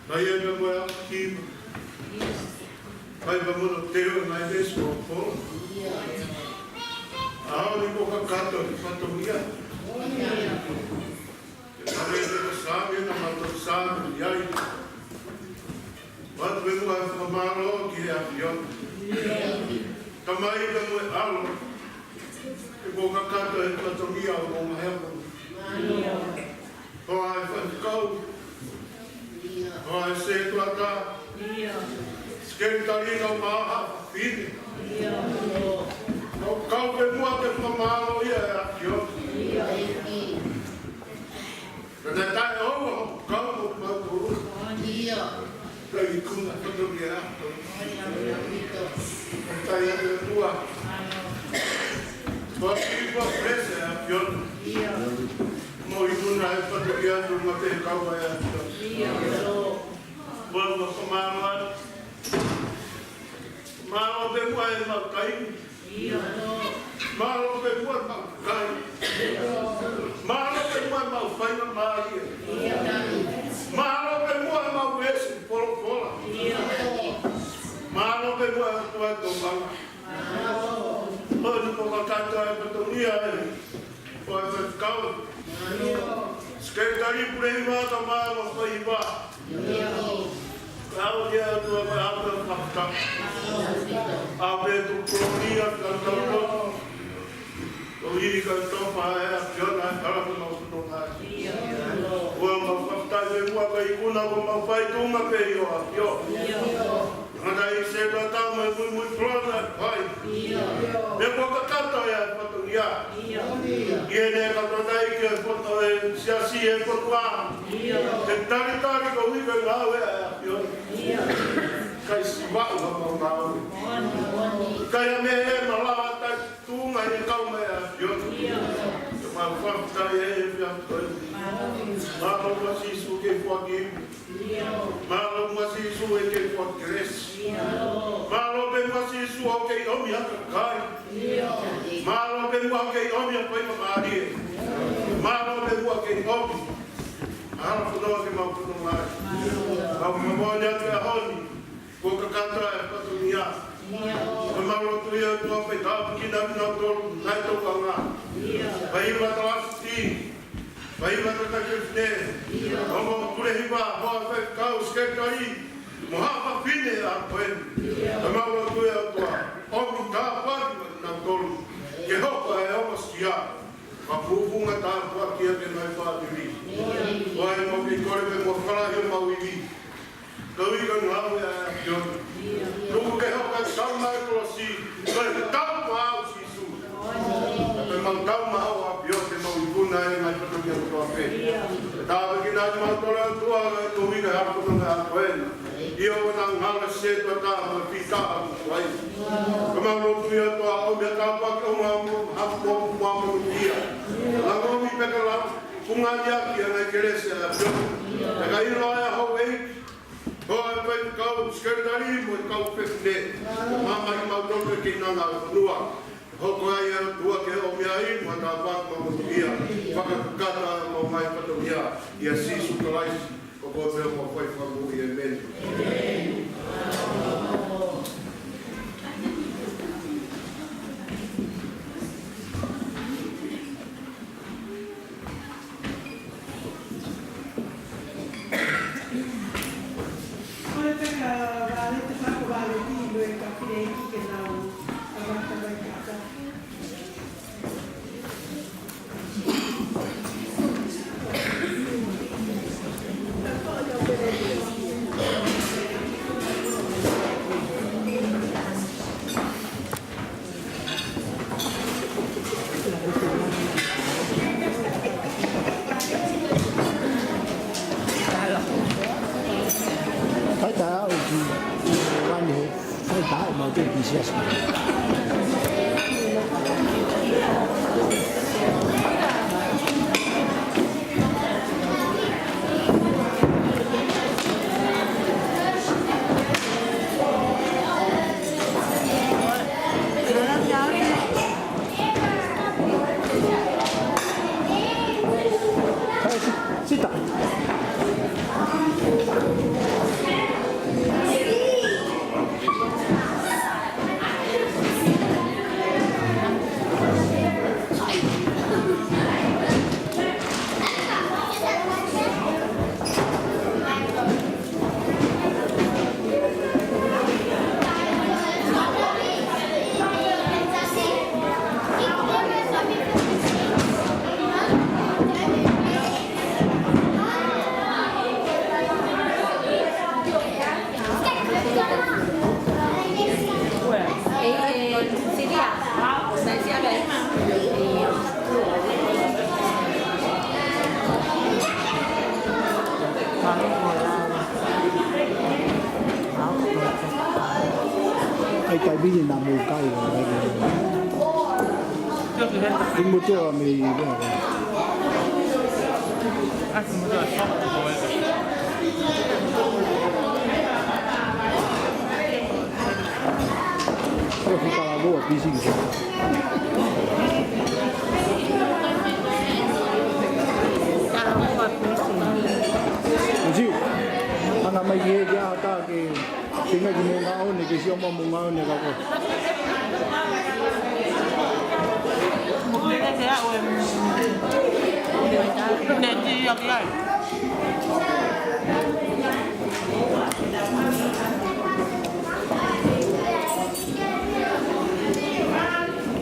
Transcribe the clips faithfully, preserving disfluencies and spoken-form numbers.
Mai ai pea mo e ʻapi hiva. Mai pea mo hono teu e ngaahi veesi folofola. ʻAho ni kuo kakato e fatongia. Ke tau ʻi he Saame, naʻa mau toki Saame ai. ʻOatu pē muʻa e fakamālō ki he ʻAfiona. Tamai pea mo e ʻAlo. He kuo kakato e fatongia ʻo e ngaahi ʻaho ni. Hoa e faifekau. Hoa e sētuata. Sekelitali kae ʻumaʻā ha fefine. Kau, kau pē muʻa ke fakamālō ia e ʻAfiona. Ka naʻe taʻeʻoua hoʻo kau mo kimautolu. Kae ikuna fatongia. Kae ʻoatu ʻe he ʻOtua. Ko e kiʻi pō pēsē ʻa e ʻAfiona. Mo ikuna e fatongia atu ma te kau ai ʻa e ʻAfiona. Mau fakamālō atu. Mālō pē muʻa e mau kai. Mālō pē muʻa e mau kai. Mālō pē muʻa e mau faingamālie. Mālō pē muʻa e mau veesi folofola. Mālō pē muʻa e ʻOtua e tokanga. ʻAho ni kuo kakato e fatongia ʻo e faifekau. Sekelitali, pule hiva kae ʻumaʻā e faiva. Kau ia atu ʻa e ʻapi ʻa e fakatau. ʻApi ʻa e tukulolia ka tau tau. ʻOku ʻi he kau tofa e ʻAfiona e kalapu mau kuno ngai. Kuo mau fakatau e mua ka ikuna kuo mau fai tuʻunga pē ʻi ho ʻAfio. Ngata i se tata mai muimui plana pai. Me kuo kakato ia e fatongia. ʻI heʻene kakato ai ki he foto e siasi e fotua. Ke talitali koeʻuhi ko e ngāue ʻa e ʻAfiona. Kae sivaʻu ha mau ngāue. Kae ʻai meʻa ʻe malava tai tuʻunga ʻi he kau mai ʻa e ʻAfiona. Ke mau fakatau e efiafi ko eni. Mālō muʻa Sīsū ke foaki. Mālō muʻa Sīsū ʻoku ke foaki kelesi. Mālō pē muʻa Sīsū ʻoku ke ʻomi ha kakai. Mālō pē muʻa ʻoku ke ʻomi ha faingamālie. Mālō pē muʻa ʻoku ke ʻomi ha hala fononga ke mau fononga ai. Mau fakamālō atu he ʻaho ni. Kuo kakato e fatongia. Ko e mau lotu ia ʻOtua, fai tāpuekina kinautolu naʻe tokanga. Fai hiva talafiti. Fai hiva tata ke fine. Ongo pule hiva, hoa faifekau, sekelitali. Mo ha fefine ʻa ko eni. Ko e mau lotu ia ʻOtua, ʻomi tāpuaki maʻanautolu. Ke hoko e ongo sia. Ka fufunga tāpuaki ia ki he ngaahi fāmili. ʻOua ʻe mau kei kole pē mo falahi ʻo mau ivi. Koeʻuhi ko e ngāue ʻa e ʻAfiona. Tuku ke hoko e tau mai kolosi, ko e tau maʻau Sīsū. Ko e mau tau maʻau ʻAfio ke mau ikuna e ngaahi fatongia kotoa pē. Tāpuekina kimautolu ʻOtua, koeʻuhi ko e hala fononga ʻa ko ena. ʻIo, ʻoua naʻa ngalo e sētuata mo e fita ʻa ko ai. Ko e mau lotu ia ʻOtua, ʻomi ha tāpuaki ʻo mau mo ha mo mo mo ia. Langomi pē ka la, fungani ʻaki ʻa e ngaahi kelesi ʻa e ʻAfiona. Pea ka ʻilo ai ʻa e houʻeiki, ko e faifekau, sekelitali mo e kau fefine. Māmahi mautolu ke keinanga ʻo e fonua. Hoko ai ʻOtua ke ʻomi ai mo ha tāpuaki mo mo ia. Fakakakato ʻa e mau ngaahi fatongia. ʻIa Sīsū Kalaisi, ko koe pē homau fai fakamoʻui, ʻēmeni. Kole pē ki he vale, te fako vale ki he kau fineʻeiki ke nau kamata mai kaka. Fai tā ʻoku wani he, fai tā ʻoku mau te pisiasi. Sita. Kai taimi ni naʻa mou kai ʻo. Ki muʻa mei. Ko e fika la lua pisi ki. Ka la lua pisi. Masiu. Hanga mai ki he kia hata ke. Singa ki mo ngā one, ke sio ma mo ngā one ka ko. Ne ti ia ki ai.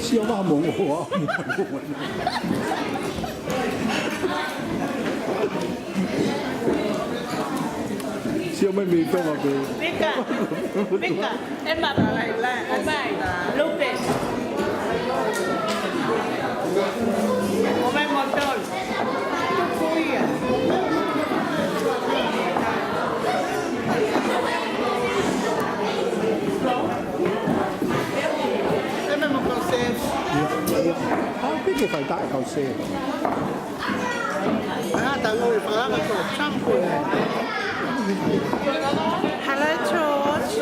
Sio ma mo ngā one. Sio mai mei Tonga pē. Mika, Mika, e ma palai la, e mai, Lupe. ʻO mai mo tolu. Tuku ia. E mai mo kau se. Ia, ia. Au piki fai taʻe kau se. Hello, George.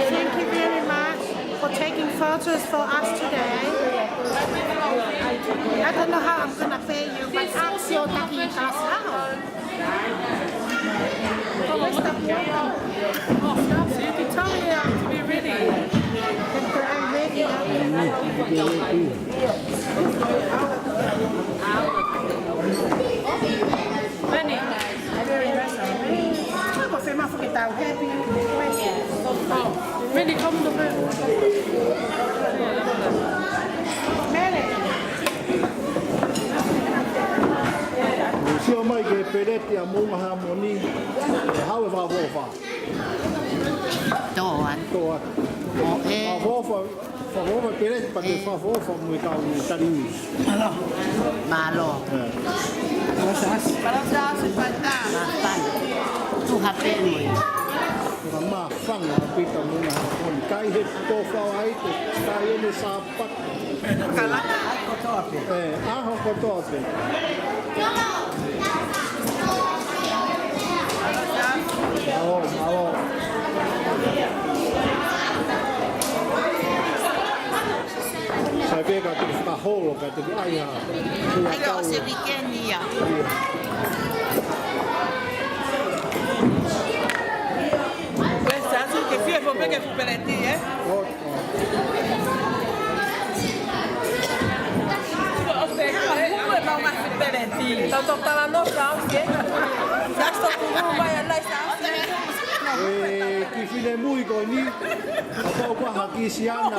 Thank you very much for taking photos for us today. I don't know how I'm gonna pay you, but ask your taki kalasao. Oh, where's the water? Oh, so you can tell me, uh, to be ready. Many. Very nice. Ako se mafu ke tau happy. Many, come to me. Many. Sio mai ki he peleti ʻa Moʻunga Hāmoni, ʻe hau e fakaʻofoʻofa. Toa. Toa. ʻO e. Fakaʻofoʻofa, fakaʻofoʻofa peleti pea ke fakaʻofoʻofa mo e kau taliui. Mālō. Mālō. ʻE. Mālō. Māfana. Tuha pē mo e. Ko e māfana ʻaupito Moʻunga Hāmoni. Kai he tofa ai te, kai ʻene sāpate. Kalanga ai kotoa pē. ʻE, ʻaho kotoa pē. Mālō, mālō. Sai pē ka te fakaholo, ka te ʻai ha. Ai, ʻo se weekend ia. Ia. Pea sa su ke fie fo pē ke fu peleti, ē? ʻO. ʻE, kiʻi finemui ko eni, kapau ko ha Kisiana,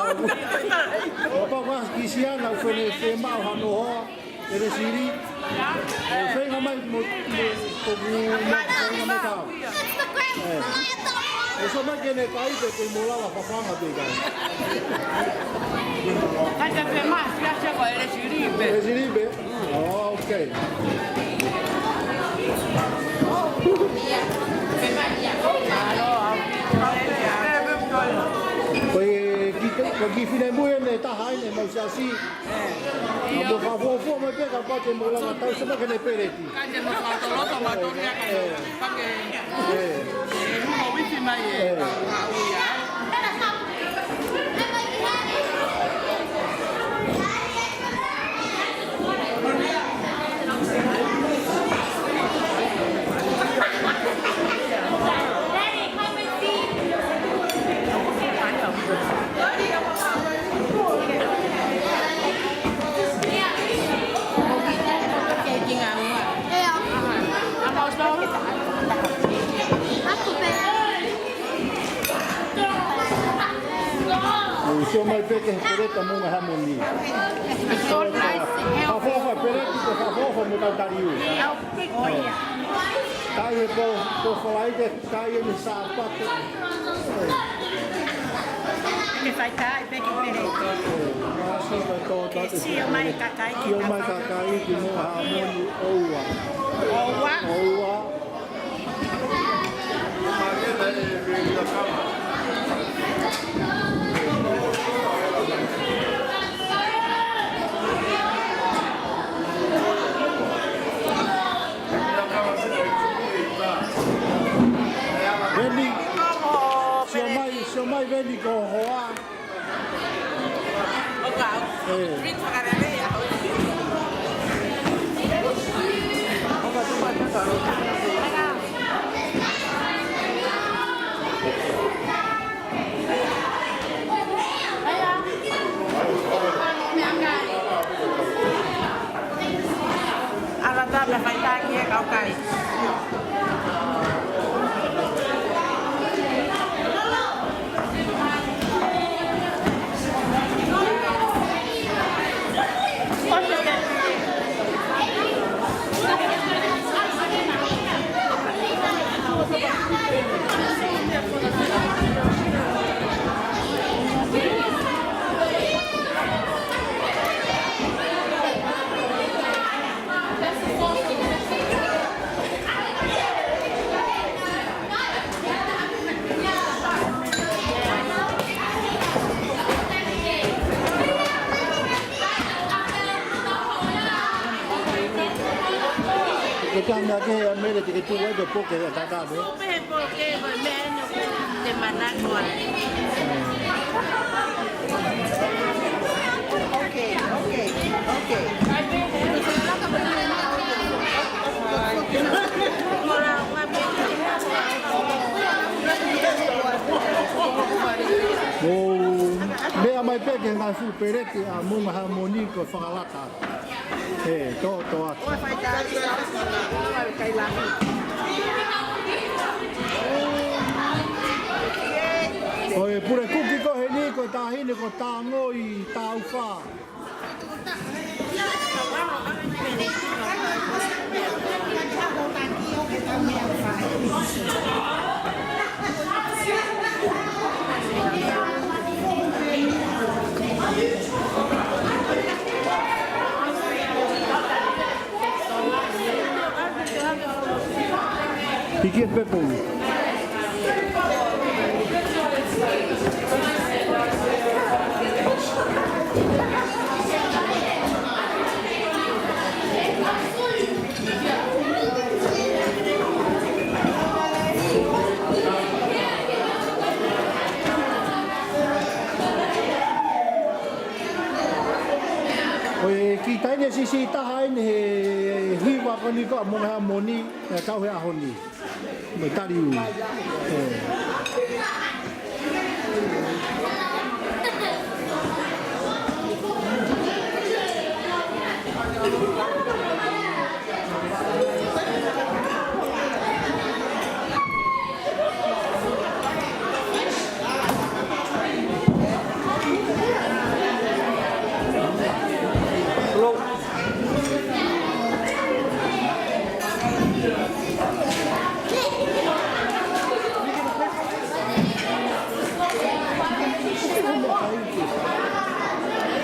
kapau ko ha Kisiana, ʻoku fene fiemaʻu hano hoa, ʻe le sili. ʻE, feinga mai mo, mo, ko ku, mo, feinga mai tau. ʻE. ʻE, so mai ke ne kai te, te mo lava fafanga te kai. Kai te pe mai, sia se ko ʻe le sili pē. ʻE le sili pē? Oh, okay. Ko e ki, ko e kiʻi finemui ʻe taha ʻi he mau siasi. Mo ka fuafua mai pē ka pate mo lava tau se ma ke ne peleti. Ka te mo ka toloto ma tonu ia ka pake. ʻE. ʻE, mo wifi mai ē. ʻE. Ka, ka ui ai. ʻOku sio mai pē ki he peleti ʻa Moʻunga Hāmoni. Fakaʻofoʻofa peleti, ko e fakaʻofoʻofa mo e kau taliui. Kai he pō, pō Falaite, kai ʻene Sāpate. Ke fai kai pē ke pele. Māsi ka tō, tō, ke sio mai kakai ke sio mai kakai ki Moʻunga Hāmoni ʻoua. ʻOua. ʻOua. Mākena e, e, e, Peni ko hoa. ʻE. Ala tā me fai tā ki he kau kai. Ke tana ke a mele te ke tu ai ko poke a tata lo. Oke, oke, oke. ʻO meʻa mai pē ke ngaahi fuʻu peleti ʻa Moʻunga Heamoni ko e fakalata. ʻE, tō, tō atu. ʻO e pule kuki ko heni ko e taʻahine ko Tāngoi Tāufa. Hiki e pepo. Ko e kiʻi taʻahine siʻisiʻi taha eni he hiva ko eni ko ʻa Moʻunga Heamoni, ʻe kau he ʻaho ni. Mo e tali ui. ʻE.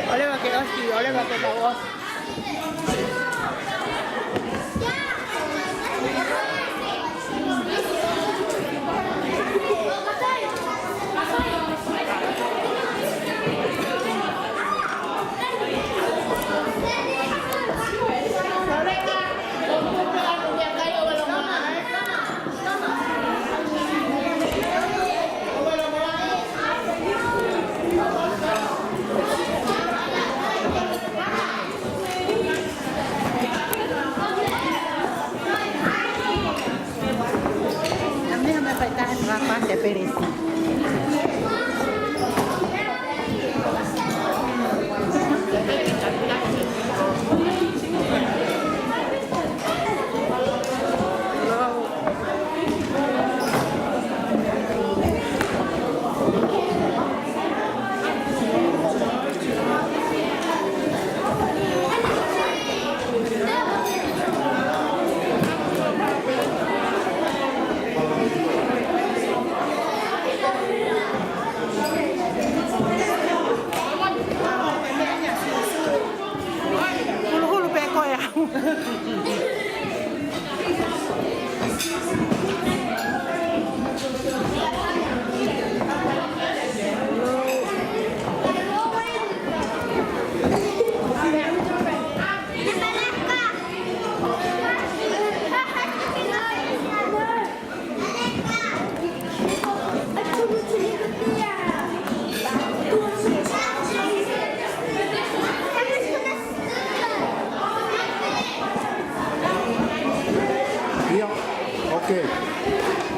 ʻOleva ke ʻosi, ʻoleva ke mau ʻosi.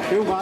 Feʻunga.